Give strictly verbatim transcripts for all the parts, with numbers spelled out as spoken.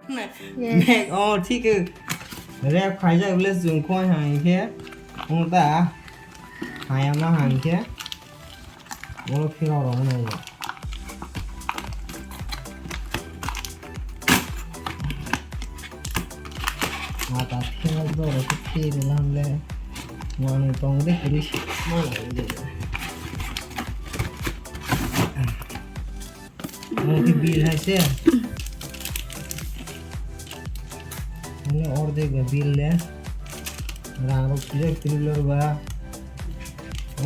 Yes. Mek, oh, thik. Rep khaijak le chwng khoi hai khe. Wng ta. Hayama hai khe. Oro phirok rok nai. Mata phirok doro khe phiri lamle. Mani tong de kuri. Mana de. Oke, bill hai se. Ini ordek ba bill le. Rang rok sijak trailer ba.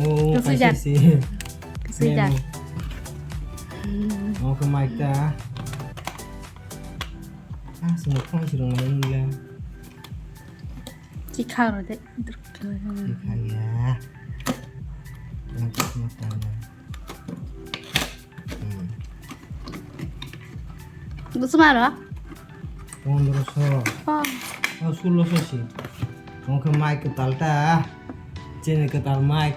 Oh, Kasijak. Kaisa si. Kasijak. Memo. Oke, mic ta. Ah, semua kau sudah ngomong bilang. Chikha ro de. Chikha ya. Yang tak makan. Hmm. Gusto maro? Pondroso. Oh. Oh, sulloso si. Oke, mic kwtal ta. Chini kwtal mic.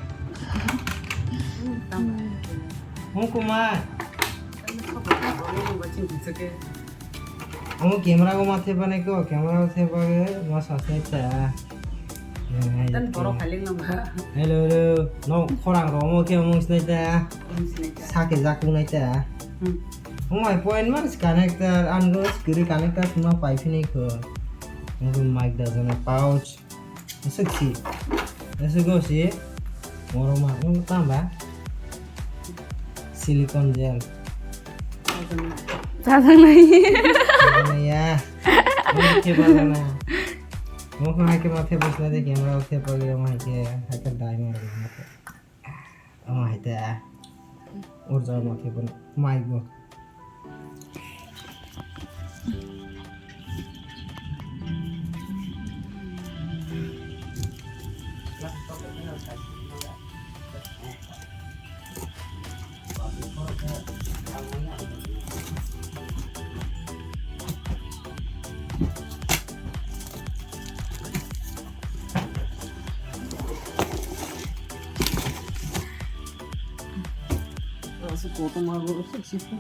Oke, mic. Omo camera o ma thepa nai ko, camera o thepa ke ma sa sai ta. Tan borok khaling nang ba. Hello, hello. No khorang ro omo khe omo sinai ta. Omo sinai ta. Sa khe jak nai ta. Hmm. Omo hai point ma si connector, an go screen connector ma pai phini ko. Omo mic da jana pouch. Aswk si. Aswk go si. Oro ma, um, tamba. Silicone gel. Chajak nai. Chajak nai ya. Ini coba mana? Mau kena ke mati bos nanti camera oke pakai yang aja. Akan diamond. Oh, hai ta. Ur jaga ma khe bo mai bo. Aswk kotor ma bo aswk sipho.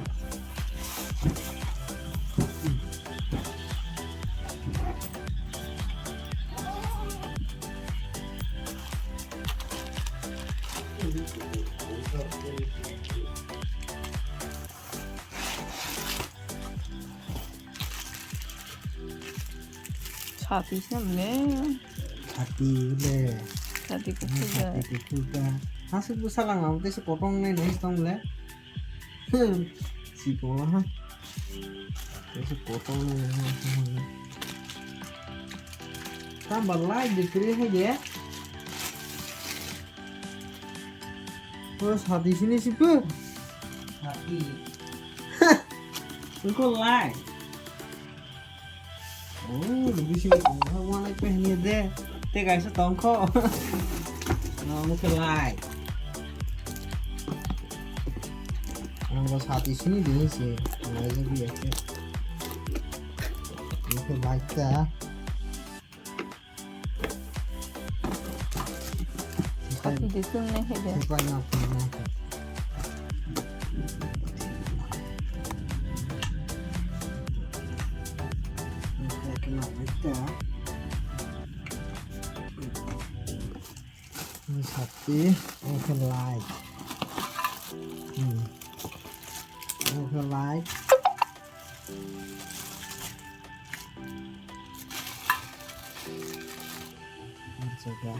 Sati se mle. Sati le. Sati kuchuk da. Sati kuchuk da. Aswk bwsa lang ang tei se kotong nai nai tong le. Hmm. Si ko ha. Tei se kotong nai nai tong le. Tamba lai de kre hai de. O sati sini sipho. Sati. Engko lai. Oh, lebih sih. Oh, mana peh ni de. Te kaisa tongkho. Nah, mungkin lai. Ang ko sati sini dini sih. Lai jadi ya. Mungkin lai ta. Sati de sung ne he de. Sepai na pun na. Kena ita. Ini sati, ini ke like. Hmm. Ini ke like. Coba.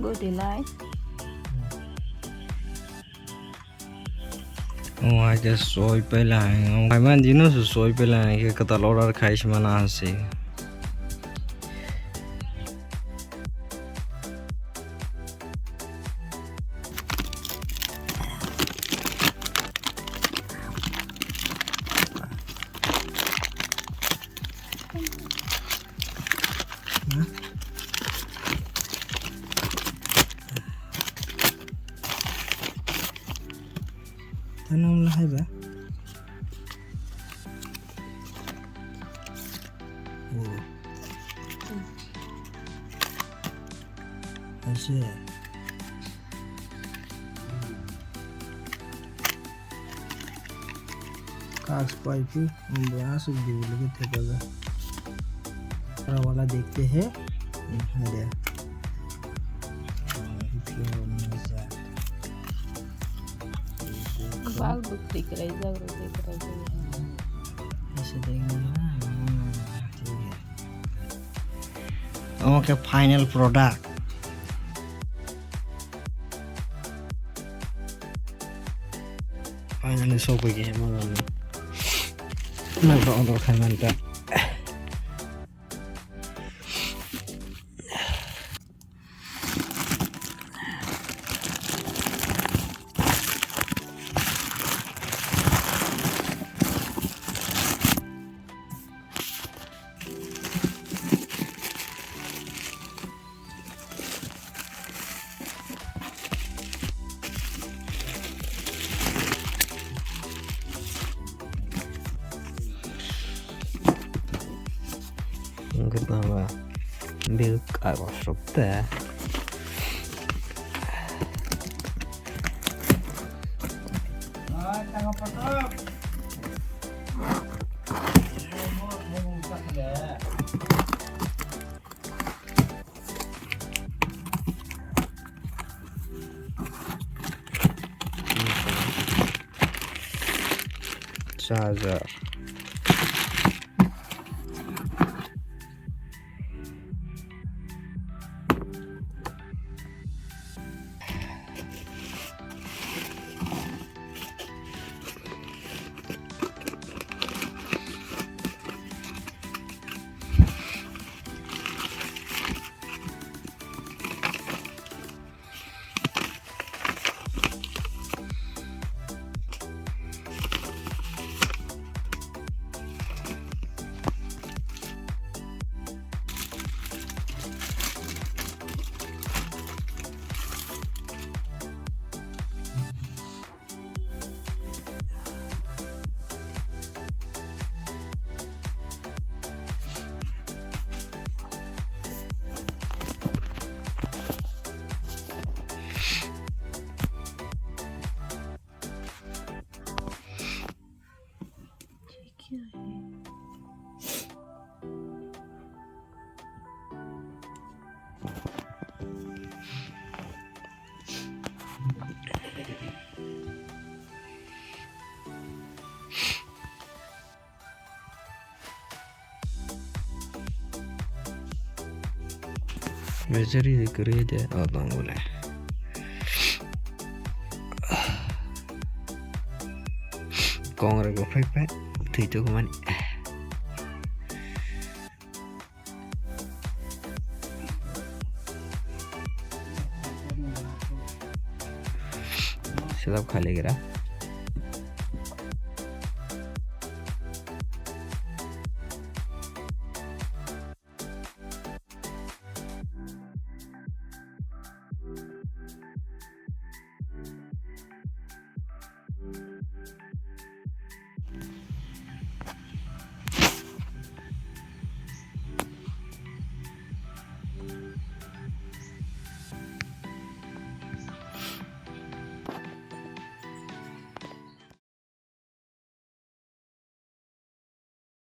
Go delay. Oh, hai khe soi pela hai. Hai man dino se soi pela hai khe kwtal order khai se mana se. Tano lahai ba. Kaas paipu, bo aswk dui lwgwi thepaja. Rawala dekhte hai, hai de. Bal bwtwi kwlaijak, rwtwi kwlaijak. Aise dekhna, hmm, thik hai. Omo khe final product. Finally sophaikha hema rokni. Nokno order khaimani ta. Wngkhe tongba milk agosok ta. Charger. Battery de kwrwi de, o tong bole. Kong rok bo phai phai thwi tongmani. Setup khaligra.